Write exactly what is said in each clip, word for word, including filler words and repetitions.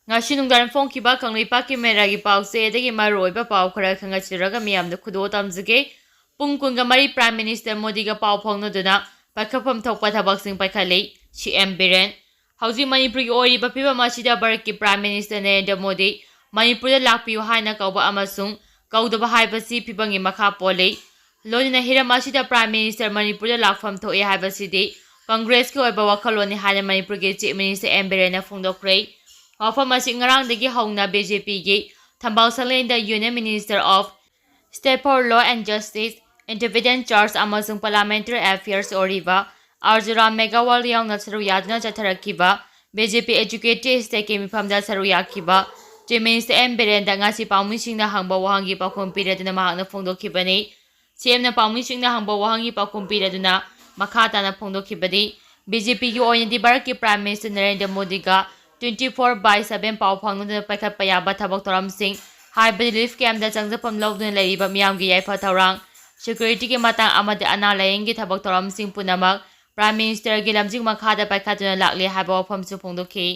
ꯉꯁꯤ ꯅꯨꯡꯗꯥꯡ ꯐꯣꯡꯈꯤꯕ ꯀꯪꯂꯩꯄꯥꯛꯀꯤ ꯃꯦꯔꯥꯒꯤ ꯄꯥꯎꯆꯦꯗꯒꯤ ꯃꯔꯨꯑꯣꯏꯕ ꯄꯥꯎ ꯈꯔ ꯈꯪꯒꯠꯆꯔꯒ ꯃꯤꯌꯥꯝꯗ ꯈꯨꯗꯣꯜ ꯇꯝꯖꯒꯦ꯫ ꯄꯨꯡ ꯀꯨꯟꯒ ꯃꯔꯤ Prime Minister ꯃꯣꯗꯤꯒ ꯄꯥꯎ ꯐꯥꯎꯅꯗꯨꯅ ꯄꯥꯏꯈꯠꯐꯝ ꯊꯣꯛꯄ ꯊꯕꯛꯁꯤꯡ ꯄꯥꯏꯈꯠꯂꯤ꯫ ꯁꯤ ꯑꯦꯝ ꯕꯤꯔꯦꯟ꯫ ꯍꯧꯖꯤꯛ ꯃꯅꯤꯄꯨꯔꯒꯤ ꯑꯣꯏꯔꯤꯕ ꯐꯤꯕꯝ ꯑꯁꯤꯗ ꯚꯥꯔꯠꯀꯤ Prime Minister ꯅꯔꯦꯟꯗ꯭ꯔ ꯃꯣꯗꯤ ꯃꯅꯤꯄꯨꯔꯗ ꯂꯥꯛꯄꯤꯌꯨ ꯍꯥꯏꯅ ꯀꯧꯕ ꯑꯃꯁꯨꯡ ꯀꯧꯗꯕ ꯍꯥꯏꯕꯁꯤ ꯐꯤꯕꯝꯒꯤ ꯃꯈꯥ ꯄꯣꯜꯂꯤ꯫ ꯂꯣꯏꯅꯅ ꯍꯤꯔꯝ ꯑꯁꯤꯗ Prime Minister ꯃꯅꯤꯄꯨꯔꯗ ꯂꯥꯛꯐꯝ ꯊꯣꯛꯑꯦ ꯍꯥꯏꯕꯁꯤꯗꯤ ꯀꯪꯒ꯭ꯔꯦꯁꯀꯤ ꯑꯣꯏꯕ ꯋꯥꯈꯜꯂꯣꯟꯅꯤ ꯍꯥꯏꯅ ꯃꯅꯤꯄꯨꯔꯒꯤ Chief Minister ꯑꯦꯝ ꯕꯤꯔꯦꯟꯅ ꯐꯣꯡꯗꯣꯛꯈ꯭ꯔꯦ꯫ ꯋꯥꯐꯝ ꯑꯁꯤ ꯉꯔꯥꯡꯗꯒꯤ ꯍꯧꯅ ꯕꯤ ꯖꯦ ꯄꯤꯒꯤ ꯊꯝꯕꯥꯜ ꯁꯪꯂꯦꯟꯗ Union Minister of State for Law and Justice, Independent Judge ꯑꯃꯁꯨꯡ Parliamentary Affairs ꯑꯣꯏꯔꯤꯕ ꯑꯥꯔ ꯖꯨ ꯔꯥꯝ ꯃꯦꯘꯋꯥꯜ ꯌꯥꯎꯅ ꯁꯔꯨꯛ ꯌꯥꯗꯨꯅ ꯆꯠꯊꯔꯛꯈꯤꯕ ꯕꯤ ꯖꯦ ꯄꯤ Executive Stateꯀꯤ ꯃꯤꯐꯝꯗ ꯁꯔꯨꯛ ꯌꯥꯈꯤꯕ Chief Minister ꯑꯦꯝ ꯕꯤꯔꯦꯟꯗ ꯉꯁꯤ ꯄꯥꯎꯃꯤꯁꯤꯡꯅ ꯍꯪꯕ ꯋꯥꯍꯪꯒꯤ ꯄꯥꯎꯈꯨꯝ ꯄꯤꯔꯗꯨꯅ ꯃꯍꯥꯛꯅ ꯐꯣꯡꯗꯣꯛꯈꯤꯕꯅꯤ꯫ ꯁꯤ ꯑꯦꯝꯅ ꯄꯥꯎꯃꯤꯁꯤꯡꯅ ꯍꯪꯕ ꯋꯥꯍꯪꯒꯤ ꯄꯥꯎꯈꯨꯝ ꯄꯤꯔꯗꯨꯅ ꯃꯈꯥ ꯇꯥꯅ ꯐꯣꯡꯗꯣꯛꯈꯤꯕꯗꯤ, ꯕꯤ ꯖꯦ ꯄꯤꯒꯤ ꯑꯣꯏꯅꯗꯤ ꯚꯥꯔꯠꯀꯤ Prime Minister Narendra ꯃꯣꯗꯤꯒ twenty four by seven ꯄꯥꯎ ꯐꯥꯎꯅꯗꯨꯅ ꯄꯥꯏꯈꯠꯄ ꯌꯥꯕ ꯊꯕꯛ ꯊꯧꯔꯝꯁꯤꯡ, ꯍꯥꯏꯕꯗꯤ relief campꯇ ꯆꯪꯖꯐꯝ ꯂꯧꯗꯨꯅ ꯂꯩꯔꯤꯕ ꯃꯤꯌꯥꯝꯒꯤ ꯌꯥꯏꯐ ꯊꯧꯔꯥꯡ, securityꯒꯤ ꯃꯇꯥꯡ ꯑꯃꯗꯤ ꯑꯅꯥ ꯂꯥꯌꯦꯡꯒꯤ ꯊꯕꯛ ꯊꯧꯔꯝꯁꯤꯡ ꯄꯨꯝꯅꯃꯛ Prime Ministerꯒꯤ ꯂꯝꯖꯤꯡ ꯃꯈꯥꯗ ꯄꯥꯏꯈꯠꯇꯨꯅ ꯂꯥꯛꯂꯤ ꯍꯥꯏꯕ ꯋꯥꯐꯝꯁꯨ ꯐꯣꯡꯗꯣꯛꯈꯤ꯫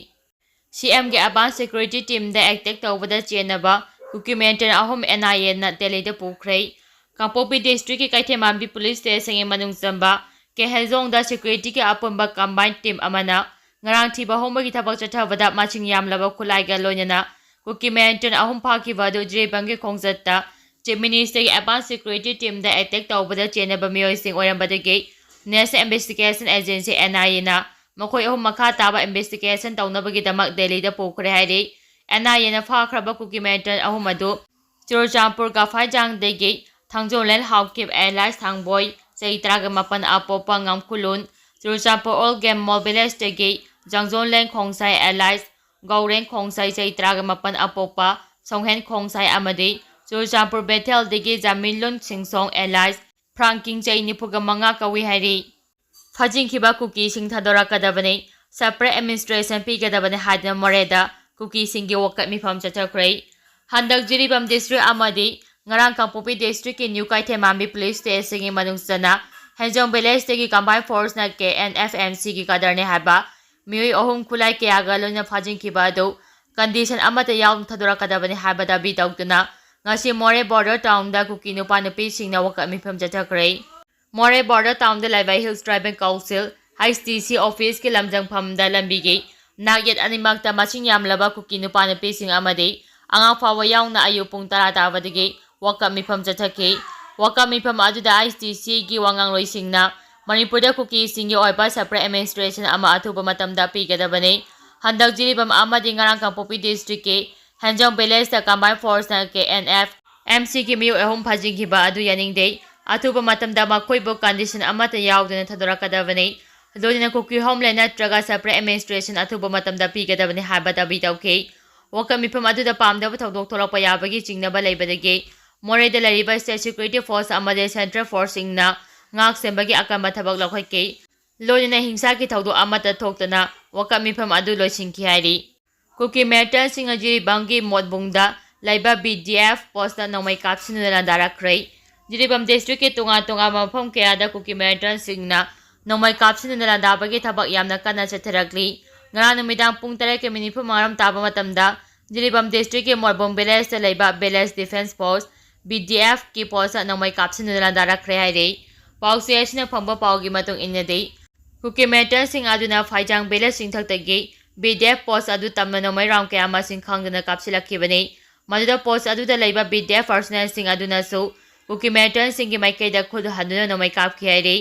ꯁꯤ ꯑꯦꯝꯒꯤ advance security teamꯗ attack ꯇꯧꯕꯗ ꯆꯦꯟꯅꯕ ꯀꯨꯀꯤ militant ꯑꯍꯨꯝ ꯑꯦꯟ ꯑꯥꯏ ꯑꯦꯅ ꯗꯦꯜꯂꯤꯗ ꯄꯨꯈ꯭ꯔꯦ꯫ ꯀꯥꯡꯄꯣꯛꯄꯤ districtꯀꯤ ꯀꯩꯊꯦꯜꯃꯥꯟꯕꯤ police stationꯒꯤ ꯃꯅꯨꯡ ꯆꯟꯕ ꯀꯦꯍꯦꯖꯣꯡꯗ securityꯒꯤ ꯑꯄꯨꯟꯕ combined team ꯑꯃꯅ ꯉꯔꯥꯡ ꯊꯤꯕ ꯍꯨꯝꯕꯒꯤ ꯊꯕꯛ ꯆꯠꯊꯕꯗ ꯃꯁꯤꯡ ꯌꯥꯝꯂꯕ ꯈꯨꯠꯂꯥꯏꯒ ꯂꯣꯏꯅꯅ ꯀꯨꯀꯤ militant ꯑꯍꯨꯝ ꯐꯥꯈꯤꯕ ꯑꯗꯨ ꯖꯤꯔꯤꯕꯥꯝꯒꯤ ꯈꯣꯡꯆꯠꯇ Chief Ministerꯒꯤ advance security teamꯗ attack ꯇꯧꯕꯗ ꯆꯦꯟꯅꯕ ꯃꯤꯑꯣꯏꯁꯤꯡ ꯑꯣꯏꯔꯝꯕꯗꯒꯤ National Investigation Agency, NIAꯅ ꯃꯈꯣꯏ ꯑꯍꯨꯝ ꯃꯈꯥ ꯇꯥꯕ investigation ꯇꯧꯅꯕꯒꯤꯗꯃꯛ ꯗꯦꯜꯂꯤꯗ ꯄꯨꯈ꯭ꯔꯦ ꯍꯥꯏꯔꯤ꯫ NIAꯅ ꯐꯥꯈ꯭ꯔꯕ ꯀꯨꯀꯤ militant ꯑꯍꯨꯝ ꯑꯗꯨ ꯆꯨꯔꯆꯥꯟꯄꯨꯔ ꯒꯐꯥꯏꯖꯥꯡꯗꯒꯤ ꯊꯥꯡꯖꯣꯟꯂꯦꯟ ꯍꯥꯎꯀꯤꯞ alias ꯊꯥꯡꯕꯣꯏ, ꯆꯍꯤ ꯇꯔꯥꯒ ꯃꯥꯄꯟ, ꯑꯄꯣꯛꯄ ꯉꯝꯈꯨꯂꯨꯟ, Churachandpur Old Game Mall villageꯇꯒꯤ ꯖꯥꯡꯖꯣꯟꯂꯦꯟ ꯈꯣꯡꯁꯥꯏ alias ꯒꯧꯔꯦꯟ ꯈꯣꯡꯁꯥꯏ, ꯆꯍꯤ ꯇꯔꯥꯒ ꯃꯥꯄꯟ, ꯑꯄꯣꯛꯄ ꯁꯣꯡꯍꯦꯟ ꯈꯣꯡꯁꯥꯏ ꯑꯃꯗꯤ ꯆꯨꯔꯆꯥꯟꯄꯨꯔ ꯕꯦꯊꯦꯜꯗꯒꯤ ꯖꯥꯃꯤꯟꯂꯨꯟ ꯁꯤꯡꯁꯣꯡ alias ꯐ꯭ꯔꯥꯡꯀꯤꯡ, ꯆꯍꯤ ꯅꯤꯐꯨꯒ ꯃꯉꯥ ꯀꯧꯏ ꯍꯥꯏꯔꯤ꯫ ꯐꯥꯖꯤꯟꯈꯤꯕ ꯀꯨꯀꯤꯁꯤꯡ ꯊꯥꯗꯣꯔꯛꯀꯗꯕꯅꯤ, separate administration ꯄꯤꯒꯗꯕꯅꯤ ꯍꯥꯏꯗꯨꯅ ꯃꯣꯔꯦꯗ ꯀꯨꯀꯤꯁꯤꯡꯒꯤ ꯋꯥꯀꯠ ꯃꯤꯐꯝ ꯆꯠꯊꯈ꯭ꯔꯦ꯫ ꯍꯟꯗꯛ ꯖꯤꯔꯤꯕꯥꯝ district ꯑꯃꯗꯤ ꯉꯔꯥꯡ ꯀꯥꯡꯄꯣꯛꯄꯤ districtꯀꯤ ꯅ꯭ꯌꯨ ꯀꯩꯊꯦꯜꯃꯥꯟꯕꯤ police stationꯒꯤ ꯃꯅꯨꯡ ꯆꯟꯅ ꯍꯦꯟꯖꯣꯡ villageꯇꯒꯤ combined forceꯅ ꯀꯦ ꯑꯦꯟ ꯑꯦꯐ ꯑꯦꯟ ꯁꯤꯒꯤ cadreꯅꯤ ꯍꯥꯏꯕ ꯃꯤꯑꯣꯏ ꯑꯍꯨꯝ ꯈꯨꯠꯂꯥꯏ ꯀꯌꯥꯒ ꯂꯣꯏꯅ ꯐꯥꯖꯤꯟꯈꯤꯕ ꯑꯗꯨ condition ꯑꯃꯠꯇ ꯌꯥꯎꯗꯅ ꯊꯥꯗꯣꯔꯛꯀꯗꯕꯅꯤ ꯍꯥꯏꯕ ꯗꯥꯕꯤ ꯇꯧꯗꯨꯅ ꯉꯁꯤ ꯃꯣꯔꯦ border townꯗ ꯀꯨꯀꯤ ꯅꯨꯄꯥ ꯅꯨꯄꯤꯁꯤꯡꯅ ꯋꯥꯀꯠ ꯃꯤꯐꯝ ꯆꯠꯊꯈ꯭ꯔꯦ꯫ ꯃꯣꯔꯦ border townꯗ ꯂꯩꯕ Hills Tribal Council, H T C officeꯀꯤ ꯂꯝꯖꯪꯐꯝꯗ ꯂꯝꯕꯤꯒꯤ ꯅꯥꯛꯌꯦꯠ ꯑꯅꯤꯃꯛꯇ ꯃꯁꯤꯡ ꯌꯥꯝꯂꯕ ꯀꯨꯀꯤ ꯅꯨꯄꯥ ꯅꯨꯄꯤꯁꯤꯡ ꯑꯃꯗꯤ ꯑꯉꯥꯡ ꯐꯥꯎꯕ ꯌꯥꯎꯅ ꯑꯌꯨꯛ ꯄꯨꯡ ꯇꯔꯥ ꯇꯥꯕꯗꯒꯤ ꯋꯥꯀꯠ ꯃꯤꯐꯝ ꯆꯠꯊꯈꯤ꯫ ꯋꯥꯀꯠ ꯃꯤꯐꯝ ꯑꯗꯨꯗ H T Cꯒꯤ ꯋꯥꯉꯥꯡꯂꯣꯏꯁꯤꯡꯅ ꯃꯅꯤꯄꯨꯔꯗ ꯀꯨꯀꯤꯁꯤꯡꯒꯤ ꯑꯣꯏꯕ separate administration ꯑꯃ ꯑꯊꯨꯕ ꯃꯇꯝꯗ ꯄꯤꯒꯗꯕꯅꯤ꯫ ꯍꯟꯗꯛ ꯖꯤꯔꯤꯕꯥꯝ ꯑꯃꯗꯤ ꯉꯔꯥꯡ ꯀꯥꯡꯄꯣꯛꯄꯤ districtꯀꯤ ꯍꯦꯟꯖꯣꯡ villageꯇ combined forceꯅ K N F, M Cꯒꯤ ꯃꯤꯑꯣꯏ ꯑꯍꯨꯝ ꯐꯥꯖꯤꯟꯈꯤꯕ ꯑꯗꯨ ꯌꯥꯅꯤꯡꯗꯦ꯫ ꯑꯊꯨꯕ ꯃꯇꯝꯗ ꯃꯈꯣꯏꯕꯨ condition ꯑꯃꯠꯇ ꯌꯥꯎꯗꯅ ꯊꯥꯗꯣꯔꯛꯀꯗꯕꯅꯤ꯫ ꯂꯣꯏꯅꯅ ꯀꯨꯀꯤ homeland ꯅꯠꯇ꯭ꯔꯒ separate administration ꯑꯊꯨꯕ ꯃꯇꯝꯗ ꯄꯤꯒꯗꯕꯅꯤ ꯍꯥꯏꯕ ꯗꯥꯕꯤ ꯇꯧꯈꯤ꯫ ꯋꯥꯀꯠ ꯃꯤꯐꯝ ꯑꯗꯨꯗ ꯄꯥꯝꯗꯕ ꯊꯧꯗꯣꯛ ꯊꯣꯛꯂꯛꯄ ꯌꯥꯕꯒꯤ ꯆꯤꯡꯅꯕ ꯂꯩꯕꯗꯒꯤ ꯃꯣꯔꯦꯗ ꯂꯩꯔꯤꯕ state security force ꯑꯃꯗꯤ central forceꯁꯤꯡꯅ ꯉꯥꯛ ꯁꯦꯟꯕꯒꯤ ꯑꯀꯟꯕ ꯊꯕꯛ ꯂꯧꯈꯠꯈꯤ꯫ ꯂꯣꯏꯅꯅ ꯍꯤꯡꯁꯥꯒꯤ ꯊꯧꯗꯣꯛ ꯑꯃꯠꯇ ꯊꯣꯛꯇꯅ ꯋꯥꯀꯠ ꯃꯤꯐꯝ ꯑꯗꯨ ꯂꯣꯏꯁꯤꯟꯈꯤ ꯍꯥꯏꯔꯤ꯫ ꯀꯨꯀꯤ militantꯁꯤꯡꯅ ꯖꯤꯔꯤꯕꯥꯝꯒꯤ ꯃꯣꯠꯕꯨꯡꯗ ꯂꯩꯕ B D F postꯇ ꯅꯣꯡꯃꯩ ꯀꯥꯞꯁꯤꯟꯗꯨꯅ ꯂꯥꯟꯗꯥꯔꯛꯈ꯭ꯔꯦ꯫ ꯖꯤꯔꯤꯕꯥꯝ districtꯀꯤ ꯇꯣꯉꯥꯟ ꯇꯣꯉꯥꯟꯕ ꯃꯐꯝ ꯀꯌꯥꯗ ꯀꯨꯀꯤ militantꯁꯤꯡꯅ ꯅꯣꯡꯃꯩ ꯀꯥꯞꯁꯤꯟꯗꯨꯅ ꯂꯥꯟꯗꯥꯕꯒꯤ ꯊꯕꯛ ꯌꯥꯝꯅ ꯀꯟꯅ ꯆꯠꯊꯔꯛꯂꯤ꯫ ꯉꯔꯥꯡ ꯅꯨꯃꯤꯗꯥꯡ ꯄꯨꯡ ꯇꯔꯦꯠꯀ minute ꯅꯤꯐꯨ ꯃꯉꯥꯔꯣꯝ ꯇꯥꯕ ꯃꯇꯝꯗ ꯖꯤꯔꯤꯕꯥꯝ districtꯀꯤ ꯃꯣꯠꯕꯨꯡ villageꯇ ꯂꯩꯕ village defence force, B D Fꯀꯤ postꯇ ꯅꯣꯡꯃꯩ ꯀꯥꯞꯁꯤꯟꯗꯨꯅ ꯂꯥꯟꯗꯥꯔꯛꯈ꯭ꯔꯦ ꯍꯥꯏꯔꯤ꯫ ꯄꯥꯎꯆꯦ ꯑꯁꯤꯅ ꯐꯪꯕ ꯄꯥꯎꯒꯤ ꯃꯇꯨꯡ ꯏꯟꯅꯗꯤ, ꯀꯨꯀꯤ militantꯁꯤꯡ ꯑꯗꯨꯅ ꯐꯥꯏꯖꯥꯡ village ꯆꯤꯡꯊꯛꯇꯒꯤ B D F post ꯑꯗꯨ ꯇꯝꯅ ꯅꯣꯡꯃꯩ round ꯀꯌꯥ ꯃꯁꯤꯡ ꯈꯪꯗꯅ ꯀꯥꯞꯁꯤꯜꯂꯛꯈꯤꯕꯅꯤ꯫ ꯃꯗꯨꯗ post ꯑꯗꯨꯗ ꯂꯩꯕ B D F personnelꯁꯤꯡ ꯑꯗꯨꯅꯁꯨ ꯀꯨꯀꯤ militantꯁꯤꯡꯒꯤ ꯃꯥꯏꯀꯩꯗ ꯈꯨꯠ ꯍꯟꯗꯨꯅ ꯅꯣꯡꯃꯩ ꯀꯥꯞꯈꯤ ꯍꯥꯏꯔꯤ꯫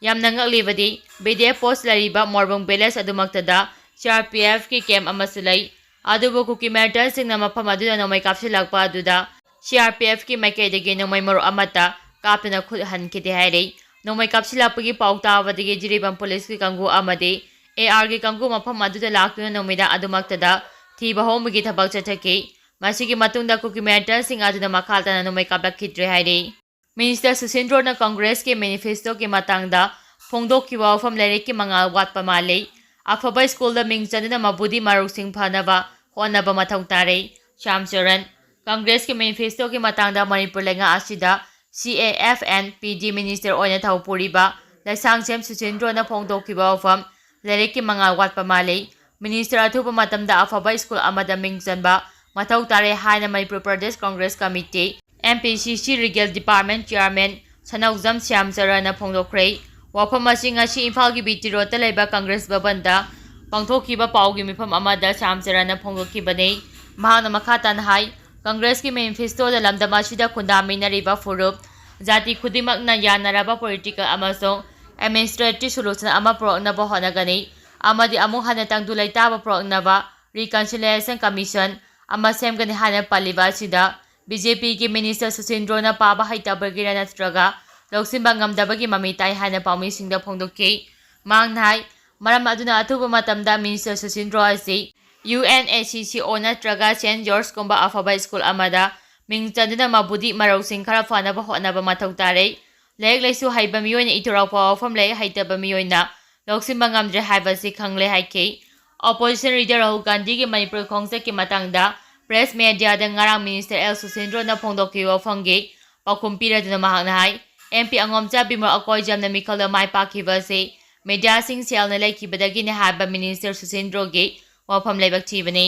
ꯌꯥꯝꯅ ꯉꯛꯂꯤꯕꯗꯤ, B D F post ꯂꯩꯔꯤꯕ ꯃꯣꯔꯕꯨꯡ village ꯑꯗꯨꯃꯛꯇꯗ C R P Fꯀꯤ camp ꯑꯃꯁꯨ ꯂꯩ꯫ ꯑꯗꯨꯕꯨ ꯀꯨꯀꯤ militantꯁꯤꯡꯅ ꯃꯐꯝ ꯑꯗꯨꯗ ꯅꯣꯡꯃꯩ ꯀꯥꯞꯁꯤꯜꯂꯛꯄ ꯑꯗꯨꯗ C R P Fꯀꯤ ꯃꯥꯏꯀꯩꯗꯒꯤ ꯅꯣꯡꯃꯩ ꯃꯔꯨ ꯑꯃꯠꯇ ꯀꯥꯞꯇꯨꯅ ꯈꯨꯠ ꯍꯟꯈꯤꯗꯦ ꯍꯥꯏꯔꯤ꯫ ꯅꯣꯡꯃꯩ ꯀꯥꯞꯁꯤꯜꯂꯛꯄꯒꯤ ꯄꯥꯎ ꯇꯥꯕꯗꯒꯤ ꯖꯤꯔꯤꯕꯥꯝ policeꯀꯤ ꯀꯥꯡꯕꯨ ꯑꯃꯗꯤ A Rꯒꯤ ꯀꯥꯡꯕꯨ ꯃꯐꯝ ꯑꯗꯨꯗ ꯂꯥꯛꯇꯨꯅ ꯅꯨꯃꯤꯗꯥꯡ ꯑꯗꯨꯃꯛꯇꯗ ꯊꯤꯕ ꯍꯧꯕꯒꯤ ꯊꯕꯛ ꯆꯠꯊꯈꯤ꯫ ꯃꯁꯤꯒꯤ ꯃꯇꯨꯡꯗ ꯀꯨꯀꯤ militantꯁꯤꯡ ꯑꯗꯨꯅ ꯃꯈꯥ ꯇꯥꯅ ꯅꯣꯡꯃꯩ ꯀꯥꯞꯂꯛꯈꯤꯗ꯭ꯔꯦ ꯍꯥꯏꯔꯤ꯫ Minister ꯁꯨꯁꯤꯟꯗ꯭ꯔꯣꯅ Congressꯀꯤ manifestoꯒꯤ ꯃꯇꯥꯡꯗ ꯐꯣꯡꯗꯣꯛꯈꯤꯕ ꯋꯥꯐꯝ ꯂꯥꯏꯔꯤꯛꯀꯤ ꯃꯉꯥꯜ ꯋꯥꯠꯄ ꯃꯥꯜꯂꯤ꯫ ꯑꯐꯕ schoolꯗ ꯃꯤꯡ ꯆꯟꯗꯨꯅ ꯃꯕꯨꯗꯤ ꯃꯔꯧꯁꯤꯡ ꯐꯅꯕ ꯍꯣꯠꯅꯕ ꯃꯊꯧ ꯇꯥꯔꯦ꯫ ꯁ꯭ꯌꯥꯝ ꯆꯔꯟ꯫ Congressꯀꯤ manifestoꯒꯤ ꯃꯇꯥꯡꯗ ꯃꯅꯤꯄꯨꯔ ꯂꯩꯉꯥꯛ ꯑꯁꯤꯗ C A F and P D minister ꯑꯣꯏꯅ ꯊꯧ ꯄꯨꯔꯤꯕ ꯂꯩꯁꯥꯡꯊꯦꯝ ꯁꯨꯁꯤꯟꯗ꯭ꯔꯣꯅ ꯐꯣꯡꯗꯣꯛꯈꯤꯕ ꯋꯥꯐꯝ ꯂꯥꯏꯔꯤꯛꯀꯤ ꯃꯉꯥꯜ ꯋꯥꯠꯄ ꯃꯥꯜꯂꯤ꯫ ꯃꯤꯅꯤꯁꯇꯔ ꯑꯊꯨꯕ ꯃꯇꯝꯗ ꯑꯐꯕ ꯁ꯭ꯀꯨꯜ ꯑꯃꯗ ꯃꯤꯡ ꯆꯟꯕ ꯃꯊꯧ ꯇꯥꯔꯦ ꯍꯥꯏꯅ Manipur Pradesh Congress committee, M P ꯁꯤ ꯁꯤ ꯔꯤꯒꯦꯜ ꯗꯤꯄꯥꯔꯠꯃꯦꯟ ꯆꯤꯌꯥꯔꯃꯦꯟ ꯁꯅꯧꯖꯝ ꯁ꯭ꯌꯥꯝꯆꯔꯟꯅ ꯐꯣꯡꯗꯣꯛꯈ꯭ꯔꯦ꯫ ꯋꯥꯐꯝ ꯑꯁꯤ ꯉꯁꯤ ꯏꯝꯐꯥꯜꯒꯤ ꯕꯤ ꯇꯤ ꯔꯣꯗꯇ ꯂꯩꯕ ꯀꯪꯒ꯭ꯔꯦꯁ ꯚꯕꯟꯗ ꯄꯥꯡꯊꯣꯛꯈꯤꯕ ꯄꯥꯎꯒꯤ ꯃꯤꯐꯝ ꯑꯃꯗ ꯁ꯭ꯌꯥꯝꯆꯔꯟꯅ ꯐꯣꯡꯗꯣꯛꯈꯤꯕꯅꯤ꯫ ꯃꯍꯥꯛꯅ ꯃꯈꯥ ꯇꯥꯅ ꯍꯥꯏ, ꯀꯪꯒ꯭ꯔꯦꯁꯀꯤ ꯃꯦꯅꯤꯐꯦꯁꯇꯣꯗ ꯂꯝꯗꯝ ꯑꯁꯤꯗ ꯈꯨꯟꯗꯥꯃꯤꯟꯅꯔꯤꯕ ꯐꯨꯔꯨꯞ, ꯖꯥꯇꯤ ꯈꯨꯗꯤꯡꯃꯛꯅ ꯌꯥꯅꯔꯕ ꯄꯣꯂꯤꯇꯤꯀꯦꯜ ꯑꯃꯁꯨꯡ ꯑꯦꯗꯃꯤꯅꯤꯁꯇ꯭ꯔꯦꯇꯤꯚ ꯁꯣꯂꯨꯁꯟ ꯑꯃ ꯄꯨꯔꯛꯅꯕ ꯍꯣꯠꯅꯒꯅꯤ ꯑꯃꯗꯤ ꯑꯃꯨꯛ ꯍꯟꯅ ꯇꯪꯗꯨ ꯂꯩꯇꯥꯕ ꯄꯨꯔꯛꯅꯕ ꯔꯤꯀꯟꯁꯤꯂꯤꯌꯦꯁꯟ ꯀꯃꯤꯁꯟ ꯑꯃ ꯁꯦꯝꯒꯅꯤ ꯍꯥꯏꯅ ꯄꯜꯂꯤꯕ ꯑꯁꯤꯗ ꯕꯤ ꯖꯦ ꯄꯤꯒꯤ ꯃꯤꯅꯤꯁꯇꯔ ꯁꯨꯁꯤꯟꯗ꯭ꯔꯣꯅ ꯄꯥꯕ ꯍꯩꯇꯕꯒꯤꯔ ꯅꯠꯇ꯭ꯔꯒ ꯂꯧꯁꯤꯟꯕ ꯉꯝꯗꯕꯒꯤ ꯃꯃꯤ ꯇꯥꯏ ꯍꯥꯏꯅ ꯄꯥꯎꯃꯤꯁꯤꯡꯗ ꯐꯣꯡꯗꯣꯛꯈꯤ꯫ ꯃꯍꯥꯛꯅ ꯍꯥꯏ, ꯃꯔꯝ ꯑꯗꯨꯅ ꯑꯊꯨꯕ ꯃꯇꯝꯗ ꯃꯤꯅꯤꯁꯇꯔ ꯁꯨꯁꯤꯟꯗ꯭ꯔꯣ ꯑꯁꯤ ꯌꯨ ꯑꯦꯟ ꯑꯦ ꯁꯤ ꯁꯤ ꯑꯣ ꯅꯠꯇ꯭ꯔꯒ ꯁꯦꯟꯠ ꯖꯣꯔꯖꯀꯨꯝꯕ ꯑꯐꯕ ꯁ꯭ꯀꯨꯜ ꯑꯃꯗ ꯃꯤꯡ ꯆꯟꯗꯨꯅ ꯃꯕꯨꯗꯤ ꯃꯔꯧꯁꯤꯡ ꯈꯔ ꯐꯅꯕ ꯍꯣꯠꯅꯕ ꯃꯊꯧ ꯇꯥꯔꯦ꯫ ꯂꯥꯏꯔꯤꯛ ꯂꯥꯏꯁꯨ ꯍꯩꯕ ꯃꯤꯑꯣꯏꯅ ꯏꯊꯧꯔꯥꯎ ꯐꯥꯎ ꯋꯥꯐꯝ ꯂꯩ, ꯍꯩꯇꯕ ꯃꯤꯑꯣꯏꯅ ꯂꯧꯁꯤꯟꯕ ꯉꯝꯗ꯭ꯔꯦ ꯍꯥꯏꯕꯁꯤ ꯈꯪꯂꯦ ꯍꯥꯏꯈꯤ꯫ ꯑꯣꯄꯣꯖꯤꯁꯟ ꯂꯤꯗꯔ ꯔꯥꯍꯨꯜ ꯒꯥꯟꯙꯤꯒꯤ ꯃꯅꯤꯄꯨꯔ ꯈꯣꯡꯆꯠꯀꯤ ꯃꯇꯥꯡꯗ ꯄ꯭ꯔꯦꯁ ꯃꯦꯗꯤꯌꯥꯗ ꯉꯔꯥꯡ ꯃꯤꯅꯤꯁꯇꯔ ꯑꯦꯜ ꯁꯨꯁꯤꯟꯗ꯭ꯔꯣꯅ ꯐꯣꯡꯗꯣꯛꯈꯤꯕ ꯋꯥꯐꯝꯒꯤ ꯄꯥꯎꯈꯨꯝ ꯄꯤꯔꯗꯨꯅ ꯃꯍꯥꯛꯅ ꯍꯥꯏ, ꯑꯦꯝ ꯄꯤ ꯑꯉꯣꯝꯆꯥ ꯕꯤꯃꯣꯜ ꯑꯀꯣꯏꯖꯝꯅ ꯃꯤꯈꯜꯗ ꯃꯥꯏ ꯄꯥꯛꯈꯤꯕ ꯑꯁꯤ ꯃꯦꯗꯤꯌꯥꯁꯤꯡ ꯁꯦꯜꯅ ꯂꯩꯈꯤꯕꯗꯒꯤꯅꯤ ꯍꯥꯏꯕ ꯃꯤꯅꯤꯁꯇꯔ ꯁꯨꯁꯤꯟꯗ꯭ꯔꯣꯒꯤ ꯋꯥꯐꯝ ꯂꯥꯏꯕꯛ ꯊꯤꯕꯅꯤ꯫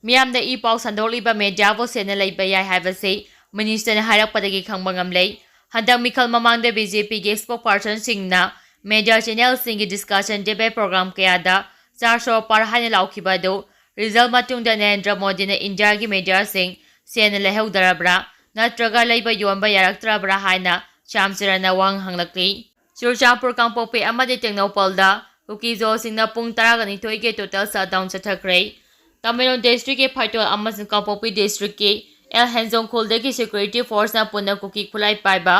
ꯃꯤꯌꯥꯝꯗ ꯏ ꯄꯥꯎ ꯁꯟꯗꯣꯛꯂꯤꯕ ꯃꯦꯗꯤꯌꯥꯕꯨ ꯁꯦꯟꯅ ꯂꯩꯕ ꯌꯥꯏ ꯍꯥꯏꯕꯁꯤ ꯃꯤꯅꯤꯁꯇꯔꯅ ꯍꯥꯏꯔꯛꯄꯗꯒꯤ ꯈꯪꯕ ꯉꯝꯂꯦ꯫ ꯍꯟꯗꯛ ꯃꯤꯈꯜ ꯃꯃꯥꯡꯗ ꯕꯤ ꯖꯦ ꯄꯤꯒꯤ ꯁ꯭ꯄꯣꯛꯄꯔꯁꯟꯁꯤꯡꯅ ꯃꯦꯗꯤꯌꯥ ꯆꯦꯅꯦꯜꯁꯤꯡꯒꯤ ꯗꯤꯁꯀꯁꯟ ꯗꯤꯕꯦꯠ ꯄ꯭ꯔꯣꯒ꯭ꯔꯥꯝ ꯀꯌꯥꯗ ꯆꯥꯔ ꯁꯣ ꯄꯥꯔ ꯍꯥꯏꯅ ꯂꯥꯎꯈꯤꯕ ꯑꯗꯨ ꯔꯤꯖꯜ ꯃꯇꯨꯡꯗ ꯅꯔꯦꯟꯗ꯭ꯔ ꯃꯣꯗꯤꯅ ꯏꯟꯗꯤꯌꯥꯒꯤ ꯃꯦꯗꯤꯌꯥꯁꯤꯡ ꯁꯦꯟꯅ ꯂꯩꯍꯧꯗ꯭ꯔꯕ꯭ꯔꯥ ꯅꯠꯇ꯭ꯔꯒ ꯂꯩꯕ ꯌꯣꯟꯕ ꯌꯥꯔꯛꯇ꯭ꯔꯕ꯭ꯔꯥ ꯍꯥꯏꯅ ꯁ꯭ꯌꯥꯝ ꯆꯔꯟꯅ ꯋꯥꯍꯪ ꯍꯪꯂꯛꯂꯤ꯫ ꯆꯨꯔꯆꯥꯟꯄꯨꯔ, ꯀꯥꯡꯄꯣꯛꯄꯤ ꯑꯃꯗꯤ ꯇꯦꯡꯅꯧꯄꯜꯗ ꯀꯨꯀꯤ ꯖꯣꯁꯤꯡꯅ ꯄꯨꯡ ꯇꯔꯥꯒ ꯅꯤꯊꯣꯏꯒꯤ ꯇꯣꯇꯦꯜ ꯁꯠꯗꯥꯎꯟ ꯆꯠꯊꯈ꯭ꯔꯦ꯫ ꯇꯃꯦꯡꯂꯣꯡ ꯗꯤꯁꯇ꯭ꯔꯤꯛꯀꯤ ꯐꯥꯏꯇꯣꯜ ꯑꯃꯁꯨꯡ ꯀꯥꯡꯄꯣꯛꯄꯤ ꯗꯤꯁꯇ꯭ꯔꯤꯛꯀꯤ ꯑꯦꯜ ꯍꯦꯟꯖꯣꯡ ꯈꯨꯜꯗꯒꯤ ꯁꯦꯀ꯭ꯌꯨꯔꯤꯇꯤ ꯐꯣꯔꯁꯅ ꯄꯨꯟꯅ ꯀꯨꯀꯤ ꯈꯨꯠꯂꯥꯏ ꯄꯥꯏꯕ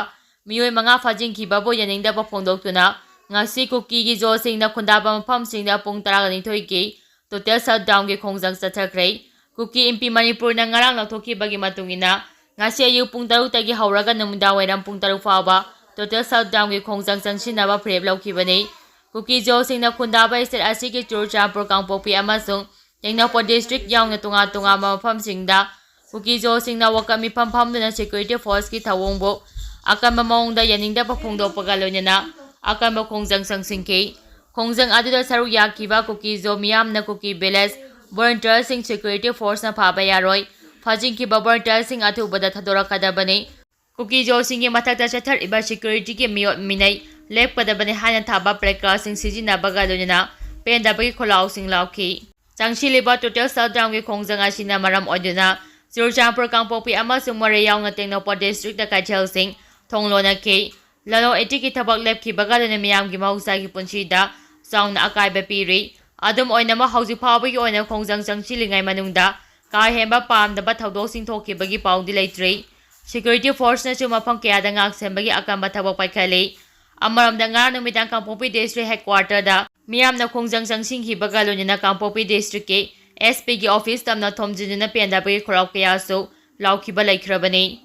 ꯃꯤꯑꯣꯏ ꯃꯉꯥ ꯐꯥꯖꯤꯟꯈꯤꯕꯕꯨ ꯌꯥꯅꯤꯡꯗꯕ ꯐꯣꯡꯗꯣꯛꯇꯨꯅ ꯉꯁꯤ ꯀꯨꯀꯤꯒꯤ ꯖꯣꯁꯤꯡꯅ ꯈꯨꯟꯗꯥꯕ ꯃꯐꯝꯁꯤꯡꯗ ꯄꯨꯡ ꯇꯔꯥꯒ ꯅꯤꯊꯣꯏꯒꯤ ꯇꯣꯇꯦꯜ ꯁꯠꯗꯥꯎꯟꯒꯤ ꯈꯣꯡꯖꯪ ꯆꯠꯊꯈ꯭ꯔꯦ꯫ ꯀꯨꯀꯤ ꯏꯟꯄꯤ ꯃꯅꯤꯄꯨꯔꯅ ꯉꯔꯥꯡ ꯂꯥꯎꯊꯣꯛꯈꯤꯕꯒꯤ ꯃꯇꯨꯡ ꯏꯟꯅ ꯉꯁꯤ ꯑꯌꯨꯛ ꯄꯨꯡ ꯇꯔꯨꯛꯇꯒꯤ ꯍꯧꯔꯒ ꯅꯨꯃꯤꯗꯥꯡ ꯋꯥꯏꯔꯝ ꯄꯨꯡ ꯇꯔꯨꯛ ꯐꯥꯎꯕ ꯇꯣꯇꯦꯜ ꯁꯠꯗꯥꯎꯟꯒꯤ ꯈꯣꯡꯖꯪ ꯆꯪꯁꯤꯟꯅꯕ ꯐꯤꯔꯦꯞ ꯂꯧꯈꯤꯕꯅꯤ꯫ ꯀꯨꯀꯤ ꯖꯣꯁꯤꯡꯅ ꯈꯨꯟꯗꯥꯕ ꯁ꯭ꯇꯦꯠ ꯑꯁꯤꯒꯤ ꯆꯨꯔꯆꯥꯟꯄꯨꯔ, ꯀꯥꯡꯄꯣꯛꯄꯤ ꯑꯃꯁꯨꯡ ꯇꯦꯡꯅꯧꯄꯜ ꯗꯤꯁꯇ꯭ꯔꯤꯛ ꯌꯥꯎꯅ ꯇꯣꯉꯥꯟ ꯇꯣꯉꯥꯟꯕ ꯃꯐꯝꯁꯤꯡꯗ ꯀꯨꯀꯤ ꯖꯣꯁꯤꯡꯅ ꯋꯥꯀꯠ ꯃꯤꯐꯝ ꯐꯝꯗꯨꯅ ꯁꯦꯀ꯭ꯌꯨꯔꯤꯇꯤ ꯐꯣꯔꯁꯀꯤ ꯊꯧꯑꯣꯡꯕꯨ ꯑꯀꯟꯕ ꯃꯑꯣꯡꯗ ꯌꯥꯅꯤꯡꯗꯕ ꯐꯣꯡꯗꯣꯛꯄꯒ ꯂꯣꯏꯅꯅ ꯑꯀꯟꯕ ꯈꯣꯡꯖꯪ ꯆꯪꯁꯤꯟꯈꯤ꯫ ꯈꯣꯡꯖꯪ ꯑꯗꯨꯗ ꯁꯔꯨꯛ ꯌꯥꯈꯤꯕ ꯀꯨꯀꯤꯖꯣ ꯃꯤꯌꯥꯝꯅ ꯀꯨꯀꯤ ꯚꯤꯂꯦꯖ ꯚꯣꯂꯨꯟꯇꯤꯌꯔꯁꯤꯡ ꯁꯦꯀ꯭ꯌꯨꯔꯤꯇꯤ ꯐꯣꯔꯁꯅ ꯐꯥꯕ ꯌꯥꯔꯣꯏ꯫ ꯐꯥꯖꯤꯟꯈꯤꯕ ꯚꯣꯂꯨꯟꯇꯤꯌꯔꯁꯤꯡ ꯑꯊꯨꯕꯗ ꯊꯥꯗꯣꯔꯛꯀꯗꯕꯅꯤ꯫ ꯀꯨꯀꯤꯖꯣꯁꯤꯡꯒꯤ ꯃꯊꯛꯇ ꯆꯠꯊꯔꯤꯕ ꯁꯦꯀ꯭ꯌꯨꯔꯤꯇꯤꯒꯤ ꯃꯤꯑꯣꯠ ꯃꯤꯅꯩ ꯂꯦꯞꯀꯗꯕꯅꯤ ꯍꯥꯏꯅ ꯊꯥꯕ ꯄ꯭ꯂꯦꯀꯥꯔꯗꯁꯤꯡ ꯁꯤꯖꯤꯟꯅꯕꯒ ꯂꯣꯏꯅꯅ ꯄꯦꯟꯗꯕꯒꯤ ꯈꯣꯜꯂꯥꯎꯁꯤꯡ ꯂꯥꯎꯈꯤ꯫ ꯆꯪꯁꯤꯜꯂꯤꯕ ꯇꯣꯇꯦꯜ ꯁꯦꯜ ꯗꯥꯝꯒꯤ ꯈꯣꯡꯖꯪ ꯑꯁꯤꯅ ꯃꯔꯝ ꯑꯣꯏꯗꯨꯅ ꯆꯨꯔꯆꯥꯟꯄꯨꯔ, ꯀꯥꯡꯄꯣꯛꯄꯤ ꯑꯃꯁꯨꯡ ꯃꯣꯔꯦ ꯌꯥꯎꯅ ꯇꯦꯡꯅꯧꯄꯜ ꯗꯤꯁꯇ꯭ꯔꯤꯛꯇ ꯀꯩꯊꯦꯜꯁꯤꯡ ꯊꯣꯡ ꯂꯣꯟꯅꯈꯤ꯫ ꯂꯂꯣꯟ ꯏꯇꯤꯛꯀꯤ ꯊꯕꯛ ꯂꯦꯞꯈꯤꯕꯒ ꯂꯣꯏꯅꯅ ꯃꯤꯌꯥꯝꯒꯤ ꯃꯍꯧꯁꯥꯒꯤ ꯄꯨꯟꯁꯤꯗ ꯆꯥꯎꯅ ꯑꯀꯥꯏꯕ ꯄꯤꯔꯤ꯫ ꯑꯗꯨꯝ ꯑꯣꯏꯅꯃꯛ, ꯍꯧꯖꯤꯛ ꯐꯥꯎꯕꯒꯤ ꯑꯣꯏꯅ ꯈꯣꯡꯖꯪ ꯆꯪꯁꯤꯜꯂꯤꯉꯩ ꯃꯅꯨꯡꯗ ꯀꯥ ꯍꯦꯟꯕ ꯄꯥꯝꯗꯕ ꯊꯧꯗꯣꯛꯁꯤꯡ ꯊꯣꯛꯈꯤꯕꯒꯤ ꯄꯥꯎꯗꯤ ꯂꯩꯇ꯭ꯔꯤ꯫ ꯁꯦꯀ꯭ꯌꯨꯔꯤꯇꯤ ꯐꯣꯔꯁꯅꯁꯨ ꯃꯐꯝ ꯀꯌꯥꯗ ꯉꯥꯛ ꯁꯦꯟꯕꯒꯤ ꯑꯀꯟꯕ ꯊꯕꯛ ꯄꯥꯏꯈꯠꯂꯤ꯫ ꯑꯃꯔꯣꯝꯗ, ꯉꯔꯥꯡ ꯅꯨꯃꯤꯗꯥꯡ ꯀꯥꯡꯄꯣꯛꯄꯤ ꯗꯤꯁꯇ꯭ꯔꯤꯛ ꯍꯦꯗꯀ꯭ꯋꯥꯇꯔꯗ ꯃꯤꯌꯥꯝꯅ ꯈꯣꯡꯖꯪ ꯆꯪꯁꯤꯟꯈꯤꯕꯒ ꯂꯣꯏꯅꯅ ꯀꯥꯡꯄꯣꯛꯄꯤ ꯗꯤꯁꯇ꯭ꯔꯤꯛꯀꯤ ꯑꯦꯁ ꯄꯤꯒꯤ ꯑꯣꯐꯤꯁ ꯇꯝꯅ ꯊꯣꯝꯖꯤꯟꯗꯨꯅ ꯄꯦꯟꯗꯕꯒꯤ ꯈꯣꯔꯥꯎ ꯀꯌꯥꯁꯨ ꯂꯥꯎꯈꯤꯕ ꯂꯩꯈ꯭ꯔꯕꯅꯤ꯫